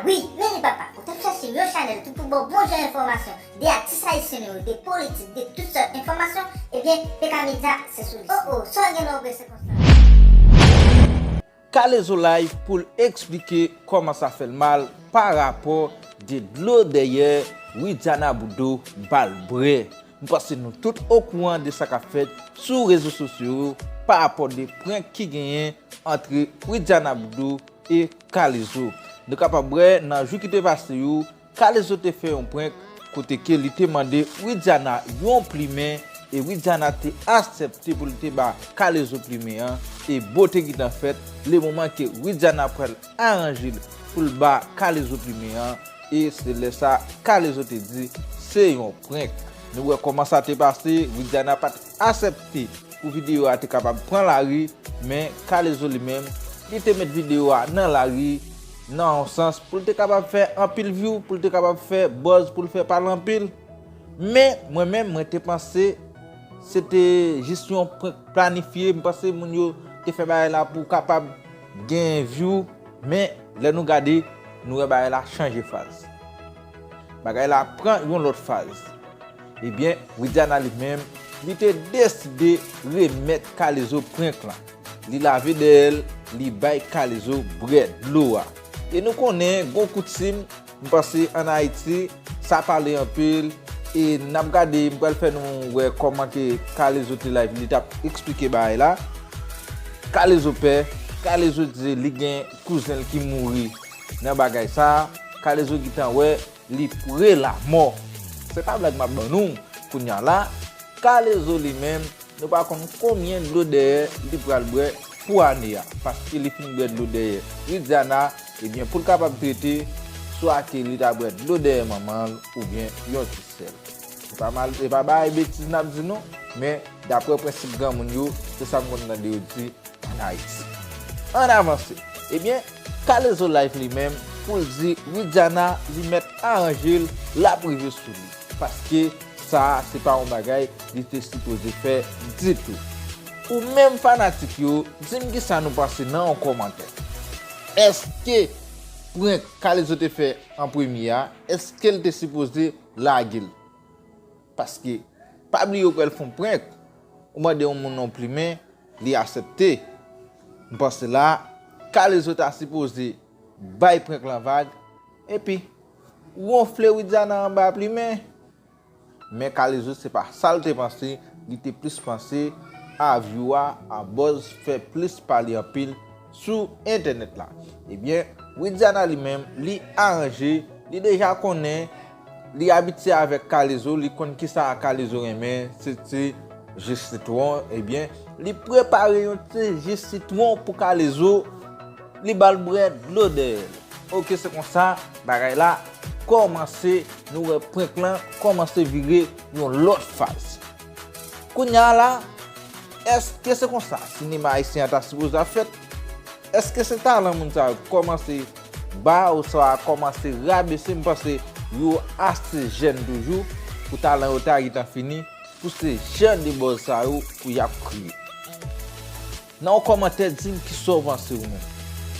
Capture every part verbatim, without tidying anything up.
Wi, men li papa, ou t ap chache yon chanèl ki pou ba w bon jan enfòmasyon de atis ayisyen nou yo, de politik, de tout sòt enfòmasyon, ebyen, P K Media se sou li. Oh oh, sa w gen nan w prese konsa? Kalezo Live pou l eksplike kòman sa fè l mal pa rapò de dlo dèyè Widiana Boudou ba l bwè. M panse nou tout okouran de sa k ap fèt sou rezo sosyo yo pa rapò de prank ki genyen ant Widiana Boudou e Kalezo. Nou kapab wè nan jou ki te pase yo, Kalezo te fè yon prank kote ke li te mande Widiana yon plimen e Widiana te aksepte pou li te ba Kalezo plimen an e bo te gentan fèt le moman ke Widiana pral aranje l pou l ba Kalezo plimen an e se lè sa Kalezo te di se yon prank. Nou wè kòman sa te pase, Widiana pa t aksepte pou videyo a te kapab pran lari, men Kalezo li menm, li te met videyo a nan lari, nan yon sans, pou l te kapab fè anpil view, pou l te kapab fè buzz, pou l fè pale anpil. Men, mwen menm, mwen te panse se te jis yon prank planifye, m panse moun yo te fè bagay la pou kapab gen view, men lè nou gade, nou wè bagay la chanje faz. Bagay la pran yon lòt faz. Ebyen, Widiana li menm, li te deside remèt Kalezo prank lan. Li lave dèyè l, li bay Kalezo bwè dlo a. E nou konnen, gon koutim, m panse ann Ayiti, sa pale anpil. E n ap gade, m pral fè nou wè kòman ke Kalezo te live, li t ap eksplike bagay la. Kalezo pè, Kalezo di li gen kouzen l ki mouri nan bagay sa. Kalezo gentan wè li pre lamò. Se pa blag m ap ban nou. Kounye a la, Kalezo li menm, nou pa konn konbyen dlo dèyè li pral bwè pou ane a. Paske li fin bwè dlo dèyè Widiana, ebyen, pou l kapab trete, swa ke li ta bwè dlo dèyè manman l oubyen yon ti sè l. Se pa mal, se pa bagay betiz n ap di non, men daprè prensip granmoun yo, se sa m konn tande yo di ann Ayiti. Ann avanse. Ebyen, Kalezo Live li menm, pou l di Widiana li mèt aranje l, l ap rive sou li. Paske sa a, se pa yon bagay li te sipoze fè ditou. Ou menm fanatik yo, di m kisa nou panse nan yon kòmantè. Èske prank Kalezo te fè an premye a, èske l te sipoze lage l? Paske, pa bliye ou pral fè yon prank, ou mande yon moun yon plimen, li aksepte. M panse la, Kalezo ta sipoze bay prank lan vag, epi wonfle Widiana anba plimen. Men Kalezo se pa sa l te panse, li te plis panse a view a, a buzz, fè plis pale anpil sou entènèt la. Ebyen, Widiana li menm, li aranje, li deja konnen, li abitye avèk Kalezo, li konn kisa Kalezo renmen, se ti ji sitwon, ebyen, li prepare yon ti ji sitwon pou Kalezo, li ba l bwè dlo dèyè l. Oke, se konsa, bagay la kòmanse, nou wè prank lan kòmanse vire yon lòt faz. Kounye a la, èske se konsa sinema ayisyen an ta sipoze ap fèt? Èske se talan moun sa yo kòmanse ba oswa kòmanse rabese? M panse yo ase jèn toujou pou talan yo ta gentan fini, pou se jan de buzz sa yo pou y ap kriye. Nan yon kòmantè, di m kisa w panse ou menm.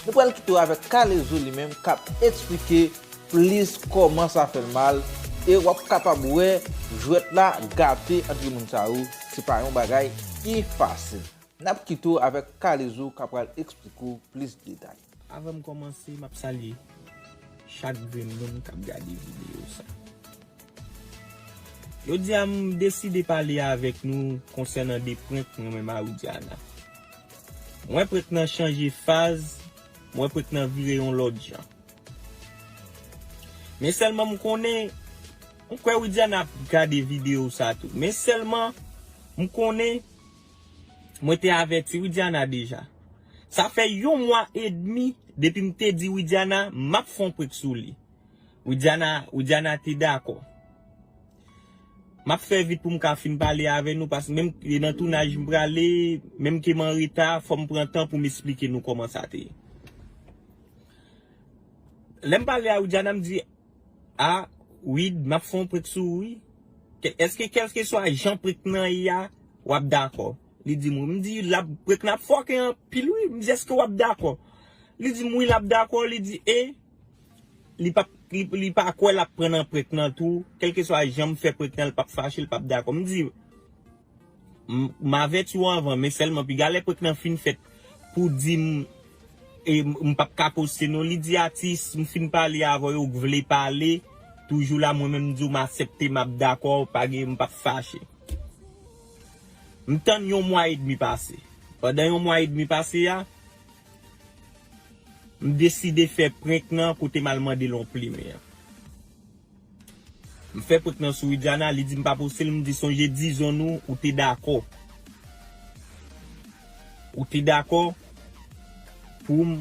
Nou pral kite w avèk Kalezo li menm k ap eksplike plis kòman sa fè l mal e w ap kapab wè jwèt la gate ant moun sa yo, se pa yon bagay ki fasil. N ap kite w avèk Kalezo k ap pral eksplike w plis detay. Avan m kòmanse, m ap salye chak grenn moun k ap gade videyo sa. Jodi a, m deside pale avèk nou konsènan de prank mwen menm a Widiana. M wè prank nan chanje faz, m wè prank nan vire yon lòt jan. Men sèlman m konnen, m kwè Widiana ap gade videyo sa tou. Men sèlman, m konnen, mwen te avèti Widiana deja. Sa fè yon mwa edmi depi m te di Widiana, m ap fè yon prank sou li. Widiana, Widiana te dakò. M ap fè vit pou m ka fin pale avè nou, paske menm ke nan tounaj m prale, menm ke m an reta, fò m pran tan pou m esplike nou kòman sa te ye. Lè m pale a Widiana, m di, "A, Wid, m ap fè yon prank sou ou, wi. Kè-, èske kèlkeswa jan prank nan ye a, w ap dakò?" Li di m, wi. M di, "L ap, prank nan ap fòke anpil, wi." M di, "Èske w ap dakò?" Li di m, "Wi, l ap dakò." Li di, "E, li p ap, li, li pa kwè l ap pran nan prank nan tou. Kèlkeswa jan m fè prank nan, li p ap fache, li p ap dakò. M di, m, m avèti w anvan, men sèlman piga lè prank nan fin fèt pou di m, e, m, m p ap ka poste non. Li di, atis, m fin pale avè w, ou vle pale, toujou la, mwen menm m di w m aksepte, m ap dakò, pa gen, m p ap fache. M tann yon mwa edmi pase. Pandan yon mwa edmi pase a, m deside fè prank nan kote m al mande l yon plimen an. M fè prank nan sou Widiana, li di m pa poste l, m di sonje dizon nou, ou te dakò. Ou te dakò pou m,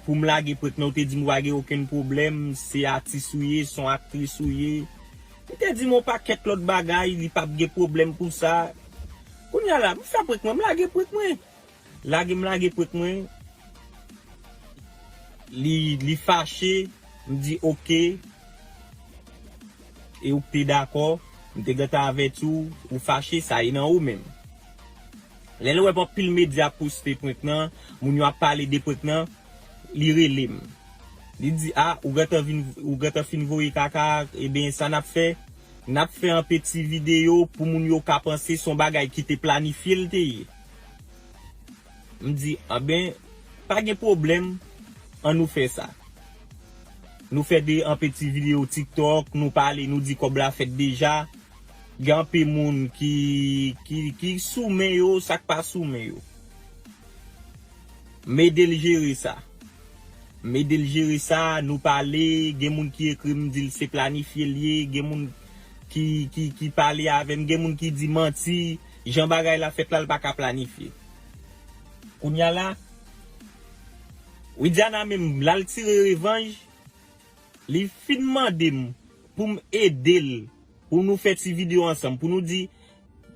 pou m lage prank nan, ou te di m ou pa gen okenn pwoblèm, se atis ou ye, se yon aktris ou ye. Li te di m yon pakèt lòt bagay, li p ap gen pwoblèm pou sa. Kounye a la, m fè prank mwen, m lage prank mwen. Lage m lage prank mwen. Li, li fache, m di oke. E ou te dakò, m te gentan avèti w, ou fache, sa e nan ou menm. Lè l wè anpil medya poste prank nan, moun yo ap pale de prank nan, li rele m. Li di, a, ou gentan vin, ou gentan fin voye kaka, ebyen sa n ap fè, n ap fè anpe ti videyo pou moun yo ka panse se yon bagay ki te planifye l te ye. M di, anben, pa gen pwoblèm, ann nou fè sa. Nou fè de anpe ti videyo TikTok, nou pale, nou di kòb la fèt deja. Gen anpe moun ki, ki, ki sou men yo, sa k pa sou men yo. M ede l jere sa. M ede l jere sa, nou pale, gen moun ki ekri m, di l se planifye l ye, gen moun ki, ki, ki pale avè m, gen moun ki di manti, jan bagay la fèt la, l pa ka planifye. Kounye a la, Widiana menm, l al tire revanj, li fin mande m pou m ede l, pou nou fè ti videyo ansanm, pou nou di,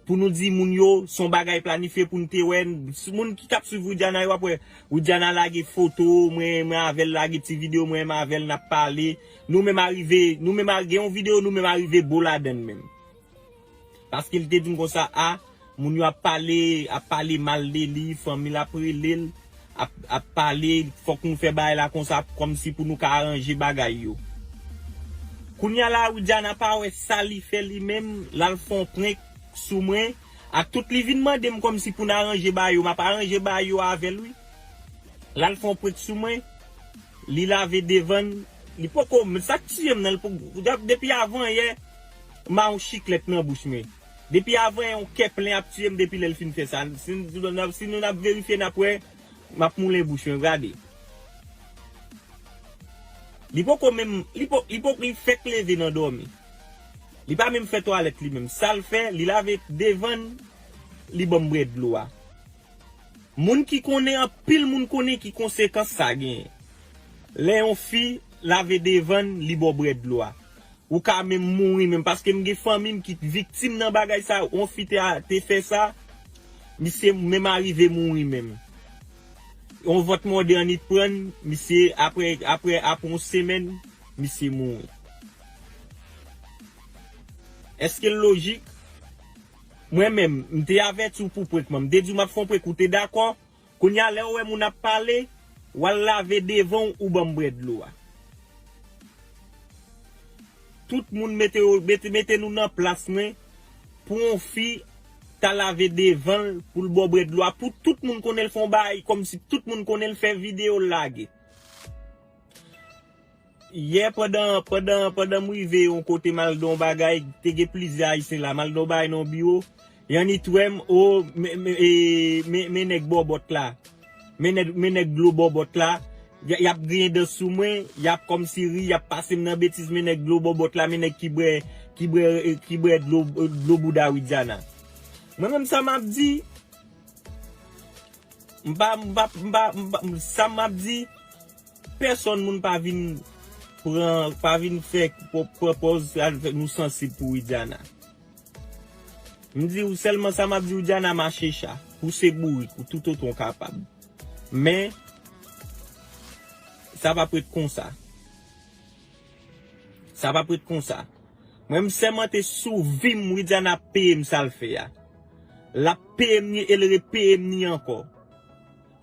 pou nou di moun yo, se yon bagay planifye pou n te wè. Moun ki t ap swiv Widiana yo ap wè, Widiana lage foto mwen, mwen avè l, lage ti videyo mwen, mwen avè l, n ap pale. Nou menm arive, nou menm a-, gen yon videyo, nou menm arive bo ladan l menm. Paske l te di m konsa, a, moun yo ap pale, ap pale mal de li, fanmi l ap rele l, ap, ap pale, fòk nou fè bagay la konsa, kòmsi pou nou ka aranje bagay yo. Kounye a la, Widiana pa wè sa li fè li menm, l al fè yon prank sou mwen, ak tout li vin mande m kòmsi pou n aranje bagay yo, m ap aranje bagay yo avè l wi. L al fè yon prank sou mwen, li lave devan l, li poko, sa k tiye m nan, li poko, depi avan yè, m a yon chiklèt nan bouch mwen. Depi avan yè, yon kè plen ap tiye m depi lè l fin fè sa. Si, si nou n ap verifye, n ap wè, m ap moulen bouch mwen, gade. Li poko menm, li po, li po, li fèk leve nan dòmi. Li pa menm fè twalèt li menm. Sa l fè, li lave devan l, li ban m bwè dlo a. Moun ki konnen, anpil moun konnen ki konsekans sa genyen. Lè yon fi lave devan l, li ba w bwè dlo a. Ou ka menm mouri menm, paske m gen fanmi m ki viktim nan bagay sa, yon fi te, te fè sa, misye menm arive mouri menm. Yon vòt mòde annit pran l, misye apre, apre, apre yon semèn, misye mouri. Èske l lojik? Mwen menm, m te avèti w pou prank mwen, m te di w m ap fè yon prank, ou te dakò? Kounye a, lè w wè moun ap pale, w al lave devan w, ou ban m bwè dlo a. Tout moun mete, mete, mete nou nan plas mwen pou yon fi ta lave devan l pou l ba w bwè dlo a. Pou tout moun konnen l fè yon bagay, kòmsi tout moun konnen l fè videyo l lage. Yè pandan, pandan, pandan m rive yon kote m al nan yon bagay, te gen plizyè Ayisyen la, m al nan yon bagay nan yon biwo, y annik wè m, o, men, men, e, men, men nèg bòbòt la, men nèg, men nèg dlo bòbòt la, y, y ap griyen dan sou mwen, y ap kòmsi ri, y ap pase m nan betiz, men nèg dlo bòbòt la, men nèg ki bwè, ki bwè, e, ki bwè dlo, dlo bouda Widiana. Mwen menm sa m ap di, M pa, m pa, m pa, m pa, sa m ap di, pèsonn moun pa vin pran, pa vin fè, pran, pran pòz avèk nou sansib pou Widiana. M di w sèlman sa m ap di Widiana, mache cha, pouse bourik ou toutotan w kapab. Men, sa p ap ret konsa. Sa p ap ret konsa. Mwen m sèmante sou vi m, Widiana ap peye m sa l fè a. L ap peye m li e l repeye m li ankò.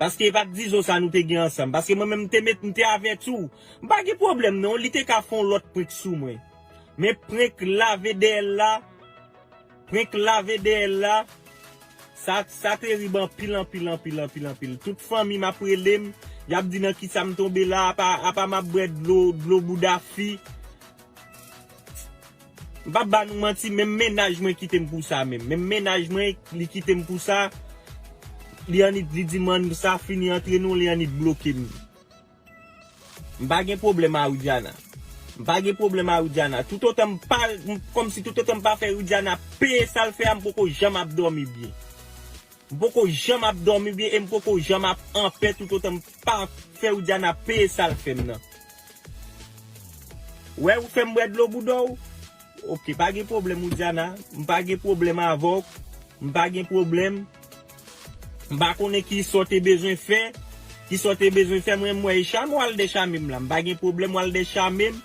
Paske e pa t Dizo sa nou te gen ansanm. Paske mwen menm m te met, m te avèti w. M pa gen pwoblèm non, li te ka fè yon lòt prank sou mwen. Men prank lave dèyè l la, prank lave dèyè l la, sa, sa terib anpil, anpil, anpil, anpil, anpil. Tout fanmi m ap rele m, y ap di nan kisa m tonbe la, apa, apa m ap bwè dlo, dlo bouda fi. M p ap ba nou manti, menm mennaj mwen kite m pou sa menm. Menm mennaj mwen, li kite m pou sa. Li annik, li di m sa fini antre nou, li annik bloke m. M pa gen pwoblèm a Widiana. M pa gen pwoblèm a Widiana. Toutotan m pa, m, kòmsi toutotan m pa fè Widiana peye sa l fè a, m poko janm ap dòmi byen. M poko janm ap dòmi byen e m poko janm ap anpè toutotan m pa fè Widiana peye sa l fè m nan. Wè ou fè m bwè dlo bouda w? Ok, pa gen pwoblèm Widiana. M pa gen pwoblèm avè w. M pa gen pwoblèm. M pa konnen kisa w te bezwen fè. Kisa w te bezwen fè, mwen m wè e chame w al dechame m la. M pa gen pwoblèm w al dechame m.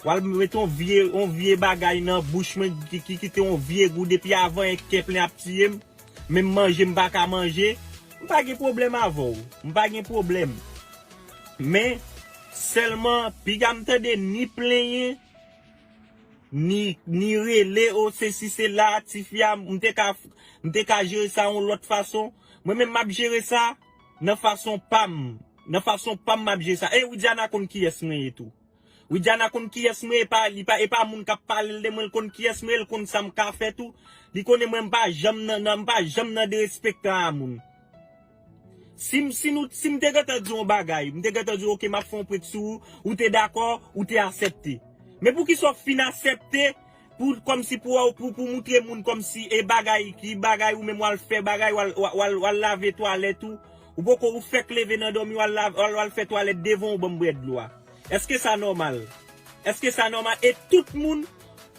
W al mete yon vye, yon vye bagay nan bouch mwen ki, ki kite yon vye gou depi avan e kè plen ap tiye m. Menm manje m pa ka manje. M pa gen pwoblèm avè w. M pa gen pwoblèm. Men, sèlman, piga m tande ni plenyen, ni, ni rele, o sesi sela, tifi a, m te ka, m te ka jere sa yon lòt fason. Mwen menm m ap jere sa nan fason pa m. Nan fason pa m m ap jere sa. E Widiana konn kiyès mwen ye tou. Widiana konn kiyès mwen ye, e pa, li pa, e pa moun k ap pale l de mwen, l konn kiyès mwen ye, l konn sa m ka fè tou. Li konnen mwen m pa janm nan, nan, m pa janm nan derespektan a moun. Si m, si nou, si m te gentan di yon bagay, m te gentan di, ok, m ap fè yon prank sou ou, ou te dakò, ou te aksepte. Men poukisa w fin aksepte pou, kòmsi pou, pou, pou moutre moun kòmsi e bagay, ki bagay ou menm w al fè, bagay w al, w al, w al lave twalèt ou, ou poko, ou fèk leve nan dòmi, w al lave, w al, w al fè twalèt devan w ban m bwè dlo a. Èske sa nòmal? Èske sa nòmal? E tout moun,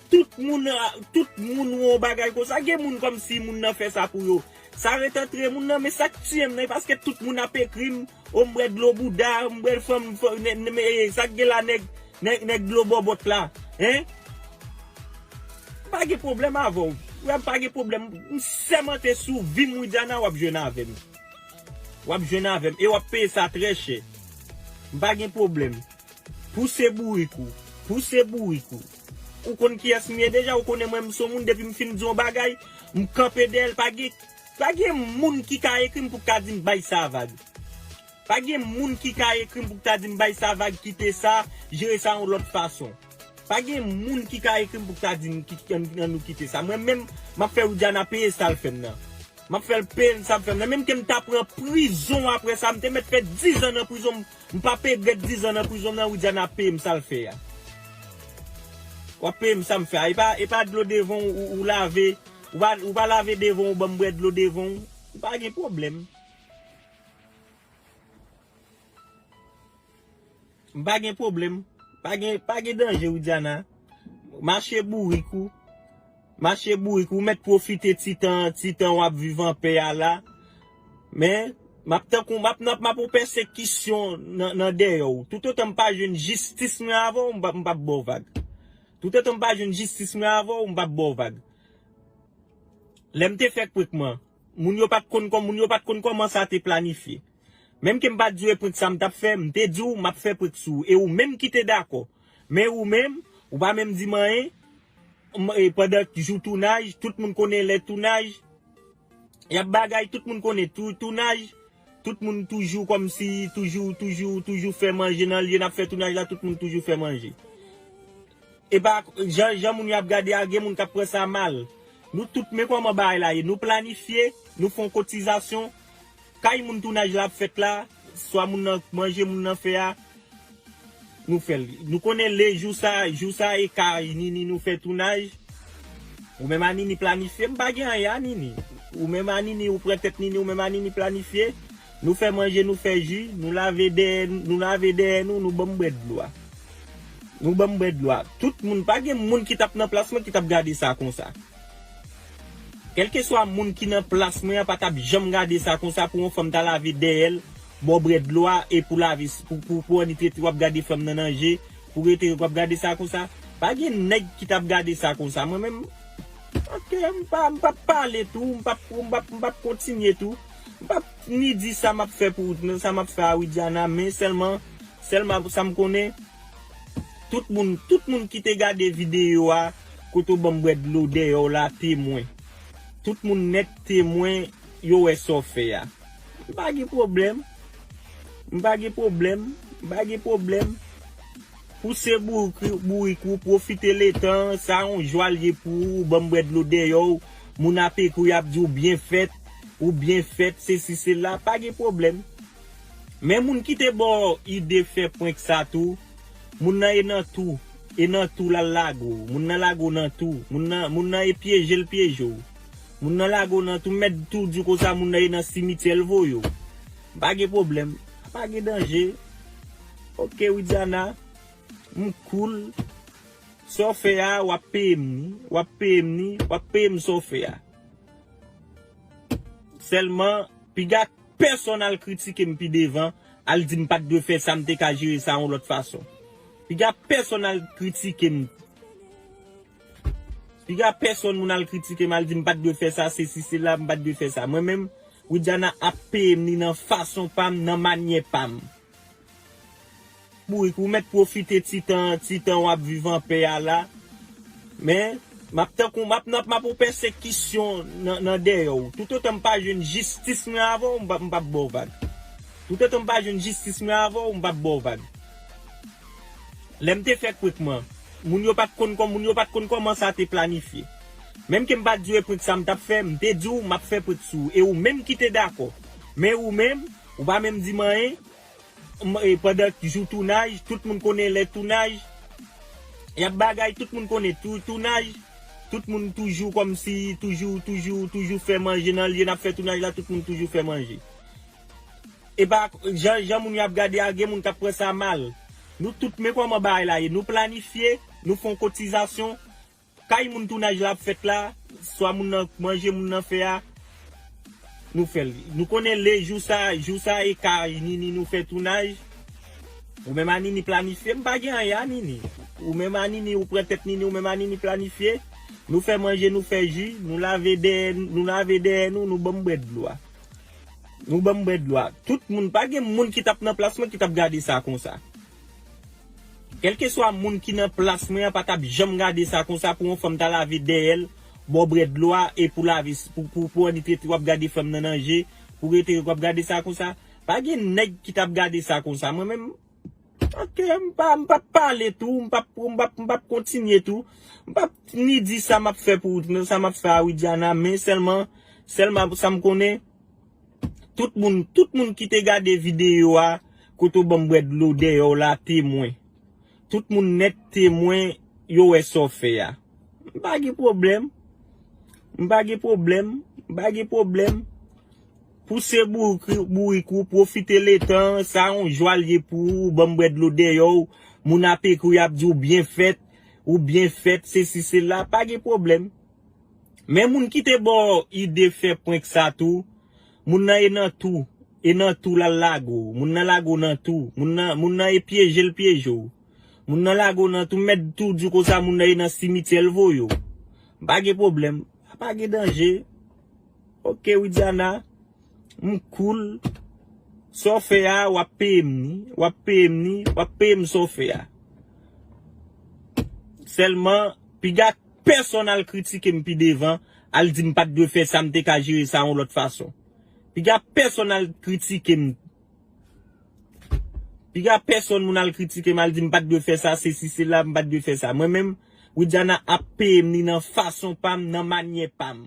tout moun, ah, tout moun wè yon bagay konsa. Gen moun kòmsi moun nan fè sa pou yo. Sa ret antre moun nan, men sa k tiye m nan, e paske tout moun ap ekri m, o m bwè dlo bouda, m bwè fanm, fanm, nè, nè, men, e, sa k gen la nèg, nèg, nèg dlo bòbòt la, en? M pa gen pwoblèm avè w. Wè, m pa gen pwoblèm. M sèmante sou vi m, Widiana, w ap jwenn avè m. W ap jwenn avè m e w ap peye sa trè chè. M pa gen pwoblèm. Pouse bourik ou. Pouse bourik ou. Ou konn kiyès m ye deja, ou konnen mwen m se yon moun depi m fin di yon bagay, m kanpe dèyè l, pa gen, pa gen moun ki ka ekri m pou k ta di m bay sa vag. Pa gen moun ki ka ekri m pou k ta di m bay sa vag, kite sa, jere sa yon lòt fason. Pa gen moun ki ka ekri m pou k ta di m ki, ki, ann nou kite sa. Mwen menm, m ap fè Widiana peye sa l fè m nan. M ap fè l peye sa l fè m nan. Menm ke m ta pran prizon apre sa, m te mèt fè dizan nan prizon, m, m p ap regrèt dizan nan prizon nan, Widiana ap peye m sa l fè a. W ap peye m sa m fè a. E pa, e pa dlo devan w, ou, ou lave, ou pa, ou pa lave devan w, ban m bwè dlo devan w. Ou pa gen pwoblèm. M pa gen pwoblèm. Pa gen, pa gen danje, Widiana. Mache bourik ou. Mache bourik ou. Ou mèt pwofite ti tan, ti tan w ap viv anpè a la. Men, m ap tankou, m ap, m ap, m ap yon pèsekisyon nan, nan dèyè w. Toutotan m pa jwenn jistis mwen avè w, m p ap, m p ap ba w vag. Toutotan m pa jwenn jistis mwen avè w, m p ap ba w vag. Lè m te fè prank mwen, moun yo pa t konn kòm, moun yo pa t konn kòman sa te planifye. Menm ke m pa t di w e prank sa m t ap fè, m te di w m ap fè prank sou ou. E ou menm ki te dakò. Men ou menm, ou pa menm di m anyen. M, e pandan jou tounaj, tout moun konnen lè tounaj. Y ap bagay, tout moun konnen tou, tounaj. Tout moun toujou kòmsi, toujou, toujou, toujou fè manje nan lye n ap fè tounaj la, tout moun toujou fè manje. E pa jan, jan moun yo ap gade a, gen moun k ap pran sa mal. Nou tout, men kòman bagay la ye. Nou planifye, nou fè yon kotizasyon. Kay moun tounaj la ap fèt la, swa moun nan manje moun nan fè a, nou fè l. Nou konnen le jou sa, jou sa e kay Nini nou fè tounaj. Ou menm a Nini planifye, m pa gen anyen a Nini. Ou menm a Nini, ou pran tèt Nini, ou menm a Nini planifye. Nou fè manje, nou fè ji, nou lave dèyè, nou lave dèyè nou, nou ban m bwè dlo a. Nou ban m bwè dlo a. Tout moun, pa gen moun ki t ap nan plas mwen ki t ap gade sa konsa. Kèlkeswa moun ki nan plas mwen an pa t ap janm gade sa konsa pou yon fanm ta lave dèyè l, ba w bwè dlo a, e pou lave, pou, pou, pou annik rete w ap gade fanm nan nan je, pou rete w ap gade sa konsa. Pa gen nèg ki t ap gade sa konsa. Mwen menm, ok, m pa, m p ap pale tou, m p ap, m p ap, m p ap kontinye tou. M p ap ni di sa m ap fè pou, sa m ap fè a Widiana, men sèlman, sèlman sa m konnen, tout moun, tout moun ki te gade videyo a, kote w ban m bwè dlo dèyè w la, temwen. Tout moun nèt temwen, yo wè sa w fè a. M pa gen pwoblèm. M pa gen pwoblèm. M pa gen pwoblèm. Pouse bourik, bourik ou, pwofite letan, sa yon jwa l ye pou ou, ban m bwè dlo dèyè w, moun ap ekri, y ap di w byen fèt, ou byen fèt, sesi, sela, pa gen pwoblèm. Men moun ki te ba w ide fè prank sa tou, moun nan e nan tou, e nan tou l al lage w, moun nan lage w nan tou, moun nan, moun nan e pyeje l pyeje w, moun nan lage w nan tou, m mèt tou di w konsa, moun nan e nan simityè l voye w. Pa gen pwoblèm, pa gen danje. Ok, Widiana, m cool. Sa w fè a, w ap peye m ni, w ap peye m ni, w ap peye m sa w fè a. Sèlman, piga pèsonn al kritike m pi devan, al di m pa t dwe fè sa, m te ka jere sa yon lòt fason. Piga pèsonn al kritike m. Piga pèsonn moun al kritike m, al di m pa t dwe fè sa, sesi, sela, m pa t dwe fè sa. Mwen menm, Widiana ap peye m ni nan fason pa m, nan manyè pa m. Bourik, ou mèt pwofite ti tan, ti tan w ap viv anpè a la. Men, m ap tankou, m ap nan, m ap yon pèsekisyon nan, nan dèyè w. Toutotan m pa jwenn jistis mwen avè w, m p ap, m p ap ba w vag. Toutotan m pa jwenn jistis mwen avè w, m p ap ba w vag. Lè m te fè prank mwen, moun yo pa t konn kòm, moun yo pa t konn kòman sa te planifye. Menm ke m pa t di w e prank sa m t ap fè, m te di w m ap fè prank sou ou. E ou menm ki te dakò. Men ou menm, ou pa menm di m anyen. M, e, pandan jou tounaj, tout moun konnen lè tounaj, y ap bagay, tout moun konnen tou, tounaj, tout moun toujou kòmsi, toujou, toujou, toujou fè manje nan lye, n ap fè tounaj la, tout moun toujou fè manje. E pa, jan, jan moun yo ap gade a, gen moun k ap pran sa mal. Nou tout, men kòman bagay la ye. Nou planifye, nou fè yon kotizasyon, kay moun tounaj la ap fèt la, swa moun nan manje moun nan fè a, nou fè l. Nou konnen le jou sa, jou sa e ka Nini nou fè tounaj. Ou menm a Nini planifye, m pa gen anyen a Nini. Ou menm a Nini, ou pran tèt Nini, ou menm a Nini planifye. Nou fè manje, nou fè ji, nou lave dèyè, nou lave dèyè nou, nou ban m bwè dlo a. Nou ban m bwè dlo a. Tout moun, pa gen moun ki t ap nan plas mwen ki t ap gade sa konsa. Kèlkeswa moun ki nan plas mwen an pa t ap janm gade sa konsa pou yon fanm ta lave dèyè l, ba w bwè dlo a e pou lave, pou, pou, pou annik rete w ap gade fanm nan nan je, pou rete w ap gade sa konsa. Pa gen nèg ki t ap gade sa konsa. Mwen menm, ok, m pa, m p ap pale tou, m p ap, m p ap, m p ap kontinye tou. M p ap ni di sa m ap fè pou, sa m ap fè a Widiana, men sèlman, sèlman sa m konnen, tout moun, tout moun ki te gade videyo a, kote w ban m bwè dlo dèyè w la, temwen. Tout moun nèt temwen, yo wè sa w fè a. M pa gen pwoblèm. M pa gen pwoblèm. M pa gen pwoblèm. Pouse bourik, bourik ou, pwofite letan, sa yon jwa l ye pou ou, ban m bwè dlo dèyè w, moun ap ekri, y ap di w byen fèt, ou byen fèt, sesi, sela, pa gen pwoblèm. Men moun ki te ba w ide fè prank sa tou, moun nan e nan tou, e nan tou l al lage w, moun nan lage w nan tou, moun nan, moun nan e pyeje l pyeje w. Moun nan lage w nan tou, m mèt tou di w konsa, moun nan e nan simityè l voye w. Pa gen pwoblèm, pa gen danje. Ok, Widiana, m cool. Sa w fè a, w ap peye m ni, w ap peye m ni, w ap peye m sa w fè a. Sèlman, piga pèsonn al kritike m pi devan, al di m pa t dwe fè sa, m te ka jere sa yon lòt fason. Piga pèsonn al kritike m. Piga pèsonn moun al kritike m, al di m pa t dwe fè sa, sesi, sela, m pa t dwe fè sa. Mwen menm, Widiana ap peye m ni nan fason pa m, nan manyè pa m.